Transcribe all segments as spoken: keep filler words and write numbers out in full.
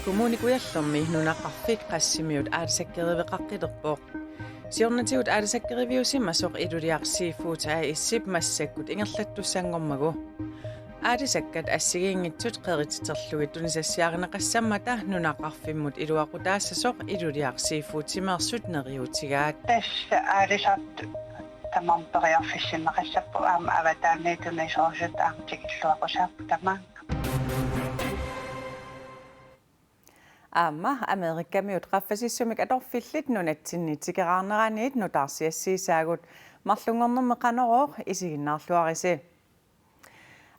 Kommune Kujallermi nunaqarfik Qassimiut aalisakkeriveqaqqilerpoq. Siornatigut aalisakkeriviusimasoq Iluliaq Seafood A/S-ip massakkut ingerlattussanngormagu. Aalisakkat assigiinngitsut qerititerlugit tunisassiarineqassammata nunaqarfimmut iluaqutaassasoq Iluliaq Seafoodimeersut neriuutigaat. Tassa aalisartut tamarmik periarfissinneqassapput aamma avataaniit tunisoorsuit aamma tikilluaqqusaarput tamaanga. Aamma Amerikamiut qaffasissumik atorfillit nunatsinni tikeraarneraniit nutaarsiassiisaagut, marlunngornermi Qanorooq isiginnaarluarisi.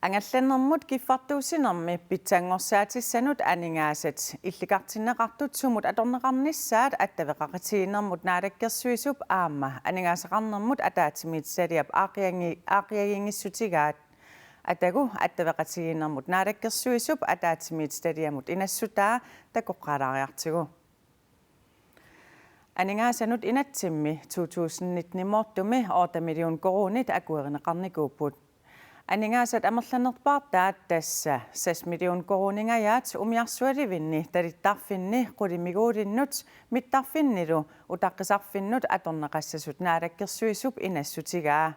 Angallannermut kiffartuussinermi pitsanngorsaatissanut aningaasat illikartinneqartut sumut atorneqarnissaat attaveqaqatigiinnermut Naalakkersuisup aamma aningaasaqarnermut ataatsimiititaliap aaqqiangi-, aaqqiagiinngissutigaat. Atagu attaveqatigiinnermut Naalakkersuisup ataatsimiititaliamut inassutaa takoqqaalaariartigu. Aningaasanut inatsimmi to tusind nitten-imoortumi otte million koruunit akuerineqarnikuupput. Aningaasat amerlanerpaartaat, tassa seks million koruuningajaat, umiarsualivinni talittarfinni qulimiguulinnut mittarfinnilu utaqqisarfinnut atorneqassasut Naalakkersuisup inassutigaa.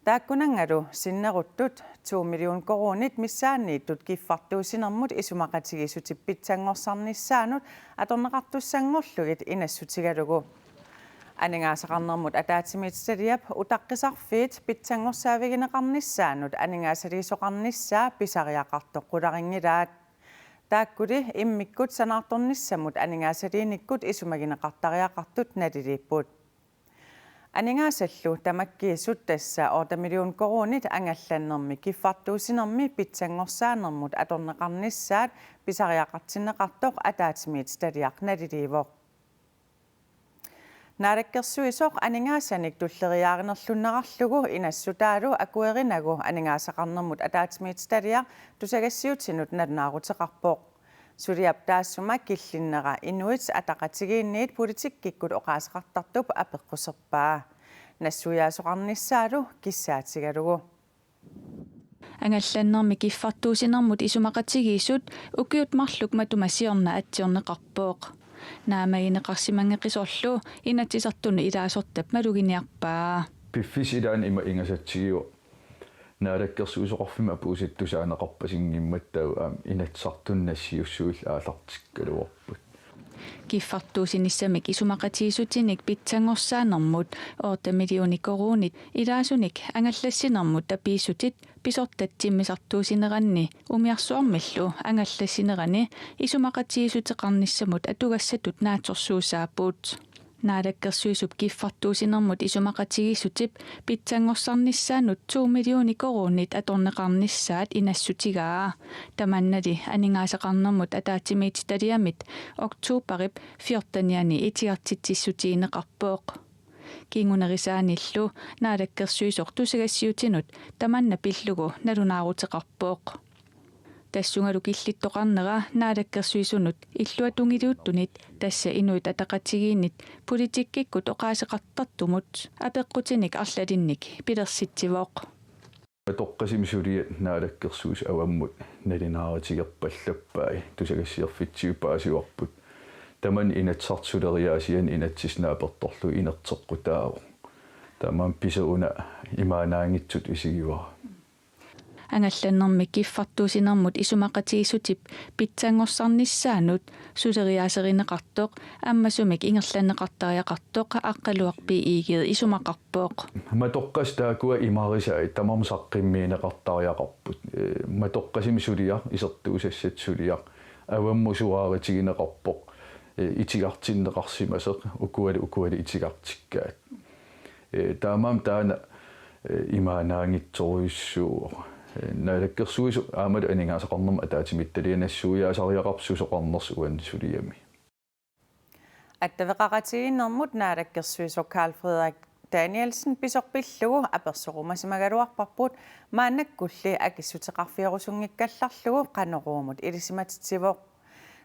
Taakkunanngalu sinneruttut to million koruunit missaanniittut kiffartuussinermut isumaqatigiissutip pitsanngorsarnissaanut atorneqartussanngorlugit inassutigalugu. Aningaasaqarnermut ataatsimiititaliap utaqqisarfiit pitsanngorsaavigineqarnissaannut aningaasaliisoqarnissaa pisariaqartoq qularinngilaat. Taakkuli immikkut sanaartornissamut aningaasaliinikkut isumagineqartariaqartut naliliipput. Aningaasallu tamakkiisut, tassa otte million koruunit, angallannermi kiffartuussinermi pitsanngorsaanermut atorneqarnissaat pisariaqartinneqartoq ataatsimiititaliaq naliliivoq. Naalakkersuisoq aningaasanik tulleriiaarinerlunnerarlugu inassutaalu akuerinagu aningaasaqarnermut ataatsimiititaliaq tusagassiutinut nalunaaruteqarpoq. Suliap taassuma killinnera Inuit Ataqatigiinniit politikkikkut oqaaseqartartup apeqquserpaa, nassuiaasoqarnissaalu kissaatigalugu. Angallannermi kiffartuussinermut isumaqatigiissut ukiut marluk matuma siorna atsiorneqarpoq. Naammagineqarsimanngeqisorlu Inatsisartuni ilaasortap maluginiarpaa. Piffissap ilaani ima ingasatsigivoq: Naalakkersuisoqarfimmi apuussutit tusaaneqarpasinngimmat taava aamma Inatsisartuni nassiussuillu aallartikkaluarput. Kiffartuussinissamik isumaqatigiissutinik pitsanngorsaanermut otte millioni koruunit ilaasunik angallassinermut tapiissutit pisortat timmisartuussineranni umiarsuarmillu angallassinerani isumaqatigiissuteqarnissamut atugassatut naatsorsuussaapput. Naalakkersuisup kiffartuussinermut isumaqatigiissutip pitsanngorsarnissaanut to millioni koruunit atorneqarnissaat inassutigaa. Tamannali aningaasaqarnermut ataatsimiititaliamit oktoberip fjortenianni itigartitsissutigineqarpoq. Kingunerisaanillu Naalakkersuisoq tusagassiutinut tamanna pillugu nalunaaruteqarpoq. Tassungalu killittoqarnera Naalakkersuisunut illuatungiliuttunit, tassa Inuit Ataqatigiinnit, politikkikkut oqaaseqartartumut apeqqutinik arlalinnik pilersitsivoq. Matoqqasimi suliat Naalakkersuisut avammut nalunaarutigerpallappai, tusagassiorfitsigut paasivarput. Tamanna Inatsisartut suleriaasianni inatsisip naapertorlugu inerteqqutaavoq. Taamaammat pisaruna imaannaanngitsutut isigivara. Angallannermi kiffartuussinermut isumaqatigiissutip pitsanngorsarnissaanut suleriaaserineqartoq ammasumik ingerlanneqartariaqartoq Aqqaluaq B. Egede isumaqarpoq. Matoqqasut taakkua imarisai tamarmik saqqummiunneqartariaqarput. Ee, matoqqasimi suliaq, isertuusassatut suliaq, avammut suaarutigineqarpoq, ee, itigartinneqarsimasoq, ukualu, ukualu itigartikkaat. Ee, taamaammat taanna, ee, imaannaanngitsorujussuuvoq. Ee, Naalakkersuisut aammalu aningaasaqarnermut ataatsimiititaliaq nassuiaasariaqarput susoqarnersoq uani suliami. Attaveqaqatigiinnermut naalakkersuisoq Karl Frederik Danielsen pisoq pillugu apersorumasimagaluarparput maannakkulli akissuteqarfiorusunngikkallarlugu Qanoruumut ilisimatitsivoq.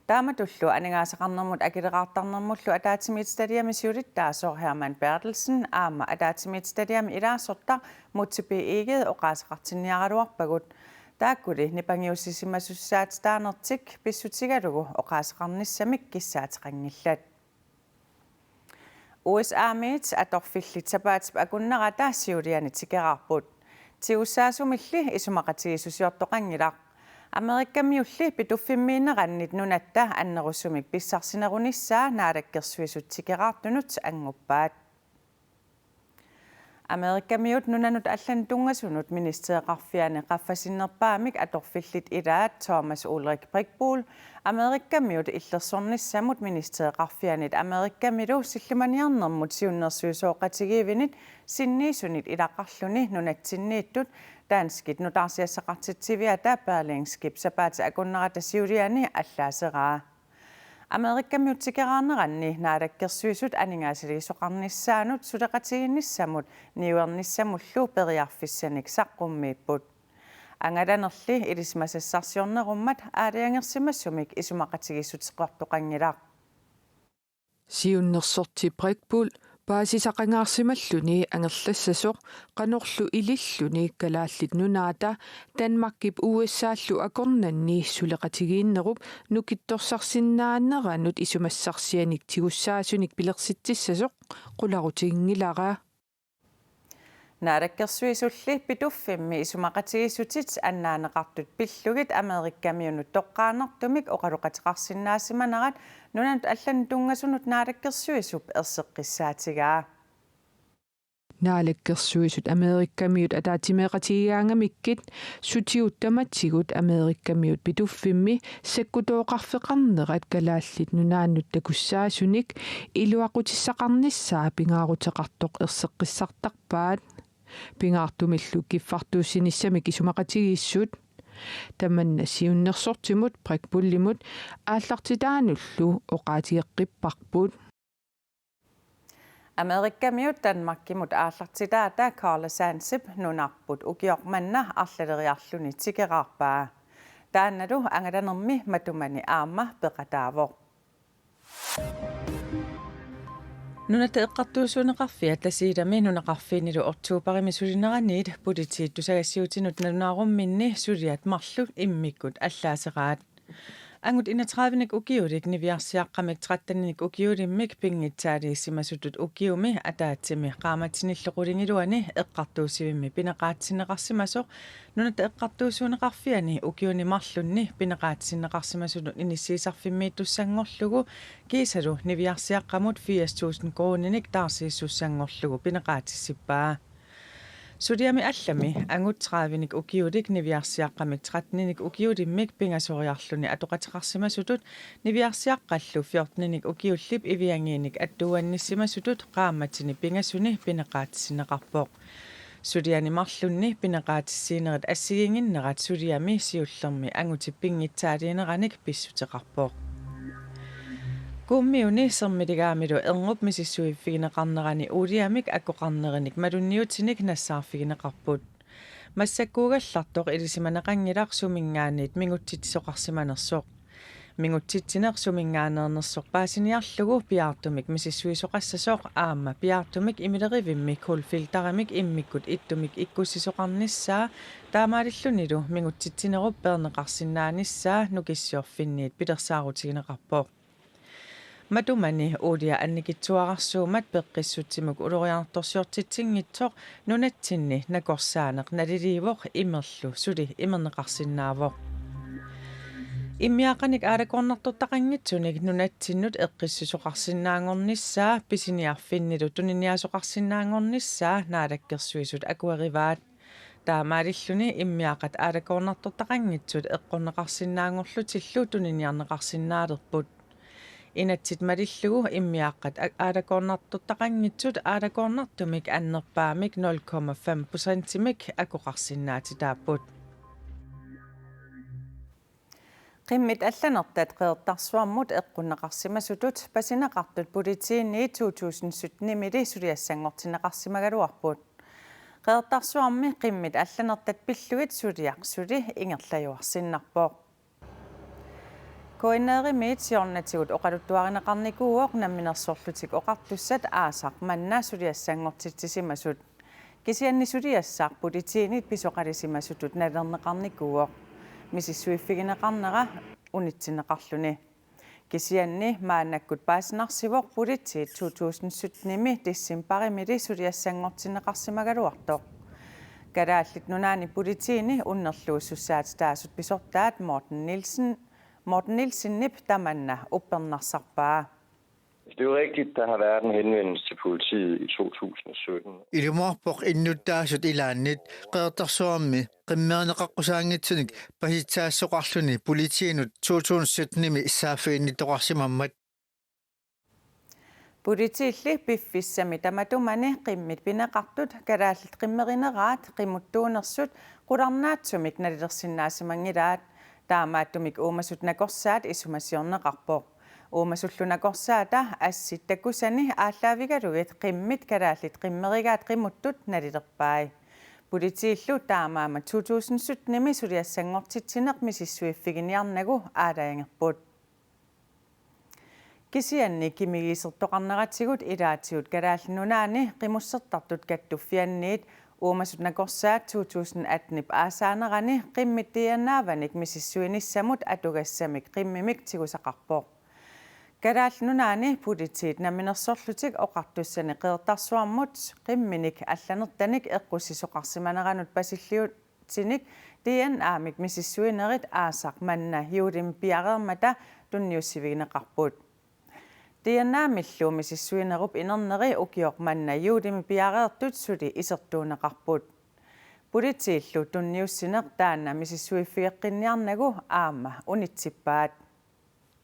Taamatullu aningaasaqarnermut akileraartarnermullu ataatsimiititaliami siulittaasoq Hermann Berthelsen aamma ataatsimiititaliami ilaasortaq Múte B. Egede oqaaseqartinniaraluarpagut. Taakkuli nipangiussisimasussaatitaanertik pissutigalugu oqaaseqarnissamik kissaateqanngillat. U S A-miit atorfillit sapaatip akunnerata siuliani tikeraarput. Tigussaasumilli isumaqatigiissusiortoqanngilaq. Amerikamiulli Pituffimmiinnerannit nunatta annerusumik pissarsinerunissaa Naalakkersuisut tikeraartunut annguppaat. Amerikamiut nunanut allanut tunngasunut ministereqarfiani qaffasinnerpaamik atorfillit ilaat Thomas Ulrich Brinchbuhl Amerikamiut illersornissamut ministereqarfianit Amerikamilu sillimaniarnermut siunnersuisooqatigiivinit sinniisunit ilaqarluni nunatsinniittut danskit nutaarsiassaqartitsiviata Berlingskep sapaatip akunnerata siuliani allaaseraa. Amerikamiut tikeraarneranni Naalakkersuisut aningaasaliisoqarnissaanut suleqatigiinnissamut niuernissamullu periarfissanik saqqummiipput. Angalanerli ilisimasassarsiornerummat aalajangersimasumik isumaqatigiissuteqartoqanngilaq. Siunnersorti Brinchbuhl paasisaqangaarsimalluni angerlassasoq qanorlu ililluni Kalaallit Nunaata Danmarkip U S A-llu akornanni suleqatigiinnerup nukittorsarsinnaaneranut isumassarsianik tigussaasunik pilersitsissasoq qularutiginngilara. Naalakkersuisulli Pituffimmi isumaqatigiissutit annaaneqartut pillugit Amerikamiunut toqqaannartumik oqaloqateqarsinnaasimanerat nunanut allanut tunngasunut Naalakkersuisup erseqqissaatigaa. Naalakkersuisut Amerikamiut ataatsimeeqatigigaangamikkit sutigut tamatigut Amerikamiut Pituffimmi sakkutooqarfeqarnerat Kalaallit Nunaannut takussaasunik iluaqutissaqarnissaa pingaaruteqartoq erseqqissartarpaat. Pingaartumillu kiffartuussinissamik isumaqatigiissut. Tamanna siunnersortimut Brinchbuhlimut aallartitaanullu oqaatigeqqipparput. Amerikamiut Danmarkimut aallartitaata Karla Sansip nunarput ukioq manna arlaleriarluni tikeraarpaa. Taannalu angalanermi matumani aamma peqataavoq. Nunatta Eqqartuussiuunneqarfia Tasiilami nunaqarfiinnilu oktobarimi sulineraniit politiit tusagassiuutinut nalunaarumminni suliat marluk immikkut allaaseraat. Angut enogtredivenik ukiulik niviarsiaqqamik tretteninik ukiulimmik pinngitsaaliissimasutut ukiumi ataatsimi qaammatinillu qulingiluani eqqartuussivimmi pineqaatissinneqarsimasoq Nunatta Eqqartuussiuunneqarfiani ukiuni marlunni pineqaatissinneqarsimasunut inissiisarfimmiittussanngorlugu kiisalu niviarsiaqqamut firs tusind koruuninik taarsiissussanngorlugu pineqaatissippaa. Suliami allami angut tredivenik ukiulik niviarsiaqqamik tretteninik ukiulimmik pingasoriarluni atoqateqarsimasutut niviarsiaqqallu fjorteninik ukiullip iviangiinik attuuannissimasutut qaammatini pingasuni pineqaatissinneqarpoq. Suliani marlunni pineqaatissiinerit assigiinnginnerat suliami siullermi angutip pinngitsaaliineranik pissuteqarpoq. Kuummiuni Sermiligaamilu erngup misissuiffigineqarnerani uuliamik akoqarnerinik malunniutinik nassaarfigineqarput. Massakkuugallartoq ilisimaneqanngilaq suminngaanniit mingutsitsisoqarsimanersoq. Mingutsitsineq suminngaanneernersoq paasiniarlugu piaartumik misissuisoqassasoq aamma piaartumik imilerivimmi kulfilterimik immikkut ittumik ikkussisoqarnissaa taamaalillunilu mingutsitsinerup peerneqarsinnaanissaa Nukissiorfinniit pilersaarutigineqarpoq. Matumani uulia annikitsuararsuummat peqqissutsimut ulorianartorsiortitsinngitsoq nunatsinni nakorsaaneq naliliivoq imerlu suli imerneqarsinnaavoq. Immiaaqqanik aalakoornartortaqanngitsunik nunatsinnut eqqissisoqarsinnaanngornissaa pisiniarfinnilu tuniniaasoqarsinnaanngornissaa Naalakkersuisut akuerivaat. Taamaalilluni immiaaqqat aalakoornartortaqanngitsut eqqorneqarsinnaanngorlutillu tuniniarneqarsinnaalerput. Inatsit malillugu immiaaqqat a-, aalakoornartortaqanngitsut aalakoornartumik annerpaamik nul komma fem procentimik akoqarsinnaatitaapput. Qimmit allanertat Qeqertarsuarmut eqqunneqarsimasutut pasineqartut politiinit to tusind syttenimili suliassanngortinneqarsimagaluarput. Qeqertarsuarmi qimmit allanertat pillugit suliaq suli ingerlajuarsinnarpoq. K N R-imiit siornatigut oqaluttuarineqarnikuuvoq Namminersorlutik Oqartussat aasaq manna suliassanngortitsisimasut. Kisianni suliassaq politiinit pisoqalisimasutut nalilerneqarnikuuvoq misissuiffigineqarnera unitsinneqarluni. Kisianni maannakkut paasinarsivoq politiit to tusind syttenimi decembarimili suliassanngortinneqarsimagaluartoq. Kalaallit Nunaanni politiini unnerluussussaatitaasut pisortaat Morten Nielsen, Morten Nielsenip tamanna uppernarsarpaa. Det er jo rigtigt, der har været en henvendelse til politiet i to tusind og sytten. Ilumoorpoq innuttaasut ilaannit Qeqertarsuarmi qimmerineqaqqusaanngitsunik pasitsaassoqarluni politiinut to tusind syttenimi saaffiginnittoqarsimammat. Politiilli piffissami tamatumani qimmit pineqartut kalaallit qimmeerineraat qimuttuunersut qularnaatsumik nalilersinnaasimanngilaat. Taamaattumik uumasut nakorsaat isumasiorneqarpoq. Uumasullu nakorsaata assit takusani aallaavigalugit qimmit kalaallit qimmerigaat qimuttut nalilerpai. Politiillu taamaammat to tusind syttenimi suliassanngortitsineq misissuiffiginiarnagu aalajangerput. Kisianni kimigiisertoqarneratigut ilaatigut Kalaallit Nunaanni qimussertartut kattuffianniit uumasut nakorsaat to tusind attenip aasaanerani qimmit D N A-vanik misissuinissamut atugassamik qimmimik tigusaqarpoq. Kalaallit Nunaanni politiit Namminersorlutik Oqartussani Qeqertarsuarmut qimminik allanertanik eqqussisoqarsimaneranut pasilliutinik D N A-mik misissuinerit aasaq manna juulimi piareermata tunniussivigineqarput. D N A-millu misissuinerup inerneri ukioq manna juulimi piareertut suli isertuunneqarput. Politiillu tunniussineq taanna misissuiffigeqqinniarnagu aamma unitsippaat.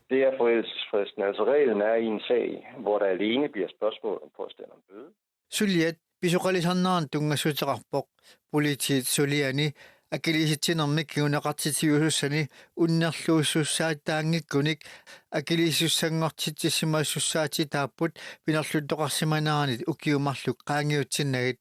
Det er forældelsesfristen. Altså, reglen er i en sag, hvor der alene bliver spørgsmål om påstand om bøde. Suliat pisoqalisarneranut tunngassuteqarpoq. Politiit suliani akiliisitsinermik kinguneqartitsivisussani unnerluussussaataanngikkunik akiliisussanngortitsisimasussaatit taapput pinerluttoqarsimaneranit ukiut marluk qaangiutsinnagit.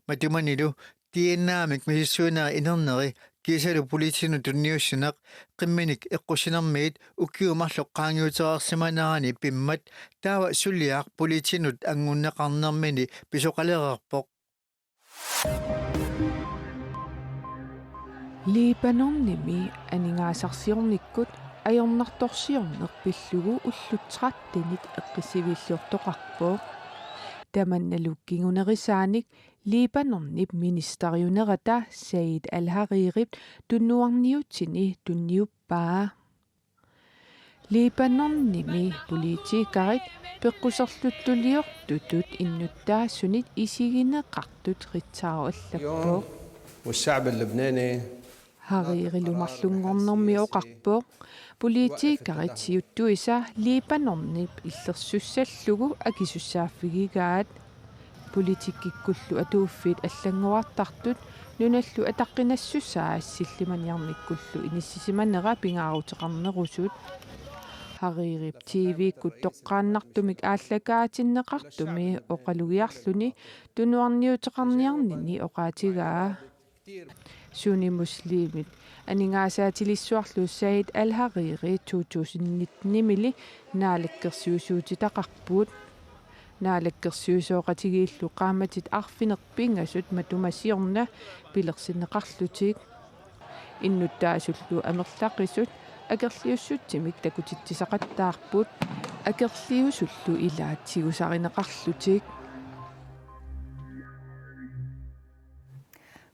Matumanilu D N A-mik misissuinerit inerneri kiisalu politiinut tunniussineq qimminik eqqussinermiit ukiut marluk qaangiutereersimanerani pimmat taava suliaq politiinut anngunneqarnermini pisoqalereerpoq. Libanonimi aningaasarsiornikkut ajornartorsiorneq pillugu ullut trettenit eqqissiviilliortoqarpoq. Tamannalu kingunerisaanik Libanonip ministeriunerata Said al-Haririp tunuarniutini tunniuppaa. Libanonimi politikerit peqquserluttuliortutut innuttaasunit isigineqartut Ritzau allappoq. والشعب اللبناني Haririlu marlunngornermi oqarpoq politikerit siuttuisa Libanonip illersussallugu akisussaaffigigaat. Politikkikkullu atuuffiit allanngorartartut nunallu ataqqinassusaa sillimaniarnikkullu inissisimanera pingaaruteqarnerusut. Haririp T V-kkut toqqaannartumik aallakaatinneqartumi oqalugiarluni tunuarniuteqarniarnini oqaatigaa. Sunni muslimit aningaasaatilissuarlu Said al-Hariri to tusind nittenimili naalakkersuisuutitaqarput. Naalakkersuisooqatigiillu qaammatit arfineq-pingasut matuma siorna pilersinneqarlutik. Innuttaasullu amerlaqisut akerliussutsimik takutitsisaqattaarput. Akerliusullu ilaat tigusarineqarlutik.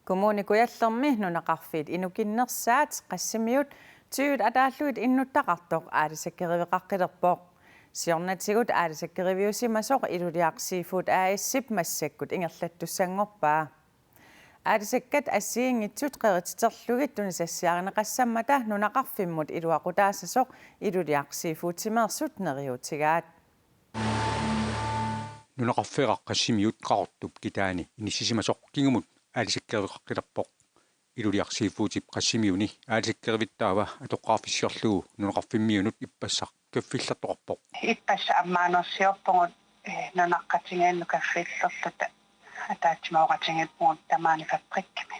Kommune Kujallermi nunaqarfiit inukinnersaat Qassimiut tyvet ataallugit innuttaqartoq aalisakkeriveqaqqilerpoq. Siornatigut aalisakkeriviusimasoq Iluliaq Seafood A S-ip massakkut ingerlattussanngorpaa. Aalisakkat assigiinngitsut qerititerlugit tunisassiarineqassammata nunaqarfimmut iluaqutaassasoq Iluliaq Seafoodimeersut neriuutigaat. Nunaqarfeeraq Qassimiut Qaqortup kitaani inissisimasoq kingumut aalisakkeriveqaqqilerpoq. Iluliaq Seafoodip Qassimiuni aalisakkerivittaava atoqqaarfissiorlugu nunaqarfimmiunut ippassaq kaffillertoqarpoq. Ippassaq ammaanersiorpugut, eh, nunaqqatigiinnut kaffillerluta ataatsimooqatigiippugut tamaani fabrikkimi.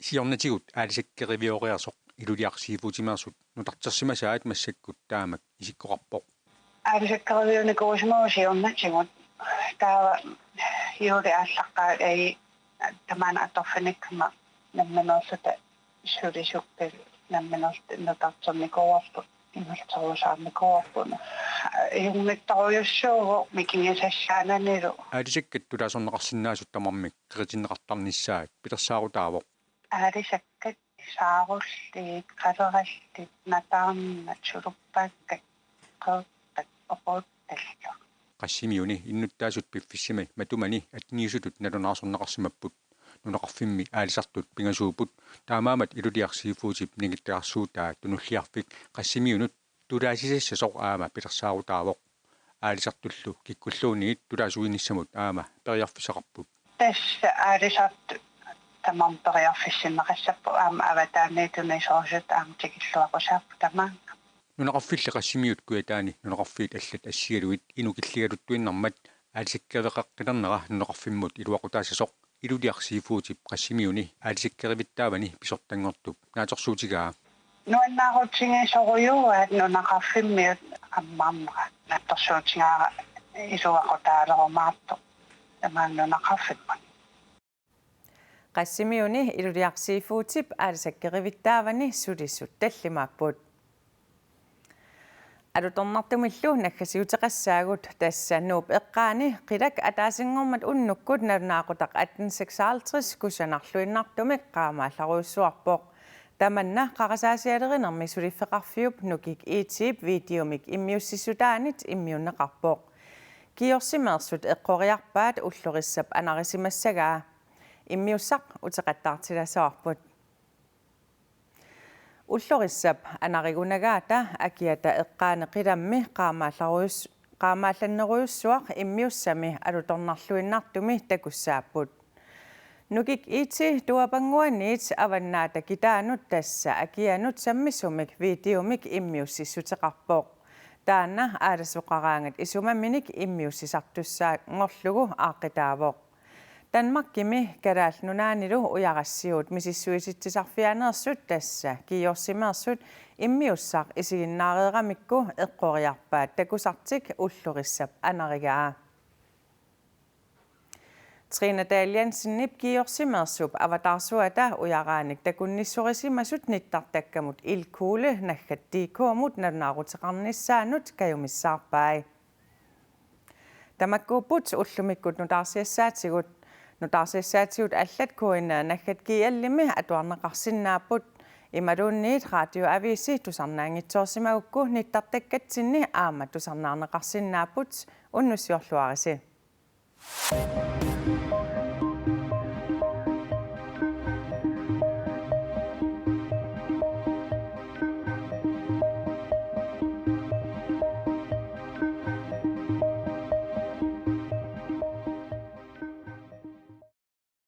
Siornatigut aalisakkerivioriarsoq Iluliaq Seafoodimeersut nutartersimasaat massakkut taamak isikkoqarpoq. Aalisakkeriviunikuusimavugut siornatigut, taava juuli aallaqqaat agi Tamaana atorfinikkama nammineerluta sulisukkut nammineerluta nutarternikuuarput, imerluusaarnikuuarput. Ajunngitsorujussuuvoq mikigisassaananilu. Aalisakkat tulaasorneqarsinnaasut tamarmik qeritinneqartarnissaat pilersaarutaavoq. Aalisakkat saarulliit, qalerallit, nataarnat, suluppaakkat, qeeqqat, oquuttallu. Qassimiuni innuttaasut piffissami matumani atniusutut nalunaarsorneqarsimapput. Nunaqarfimmi aalisartut pingasuupput, taamaammat Iluliaq Seafoodip ningittagarsuutaa Tunulliarfik Qassimiunut tulaasisassasoq aamma pilersaarutaavoq. Aalisartullu kikkulluunniit tulaasuinissamut aamma periarfissaqarput. Tassa aalisartut tamarmik periarfissinneqassapput aamma avataaniit tunisoorusut aamma tikilluaqqusaapput tamaanga. Nunaqarfilli Qassimiut Kujataani nunaqarfiit allat assigalugit inuk killigaluttuinnarmat aalisakkeriveqaqqilernera nunaqarfimmut iluaqutaassasoq Iluliaq Seafoodip Qassimiuni aalisakkerivittaavani pisortanngortup naatsorsuutigaa. Nuannaarutigisorujuuaat nunaqarfimmiut ammarnerat, naatsorsuutigaara iluaqutaalerumaartoq tamaanga nunaqarfimmut. Qassimiuni Iluliaq Seafoodip aalisakkerivittaavani sulisut tallimaapput. Alutornartumillu naggasiuteqassaagut, tassa Nuup eqqaani qilak ataasinngormat unnukkut nalunaaqutaq atten seksoghalvtreds kusanarluinnartumik qaamaallarujussuarpoq. Tamanna qarasaasialerinermi suliffeqarfiup Nukik I T-p videomik immiussissutaanit immiunneqarpoq. Kiorsimeersut eqqoriarpaat ullorissap anarisimassagaa. Immiussaq uteqattaartilaassavarput. Ullorissap anarigunagaata akiata eqqaani qilammi qaamaallarujus-, qaamaallannerujussuaq immiussami alutornarluinnartumi takussaapput. Nukik I T tuapannguaniit Avannaata Kitaanut, tassa akianut sammisumik videomik immiussissuteqarpoq. Taanna aalasoqaraangat isumaminik immiussisartussaanngorlugu aaqqitaavoq. Danmarkimi Kalaallit Nunaannilu ujarassiuut misissuisitsisarfianeersut, tassa Kiorsimeersut, immiussaq isiginnaareeramikku eqqoriarpaat takusartik ullorissap anarigaa. Trine Dahl Jensenip Kiorsimeersup avataarsuata ujaraanik takunnissorisimasut nittartakkamut Ilkuule naggat D K-mut nalunaaruteqarnissaannut kajumissaarpai. Tamakkuupput ullumikkut nutaarsiassaatigut. Nutaarsiassaatigut allat K N R naggat G L-imi atuarneqarsinnaapput. Imaluunniit Radioavisi tusarnaanngitsoorsimagukku nittartakkatsinni aamma tusarnaarneqarsinnaapput. Unnussiorluarisi.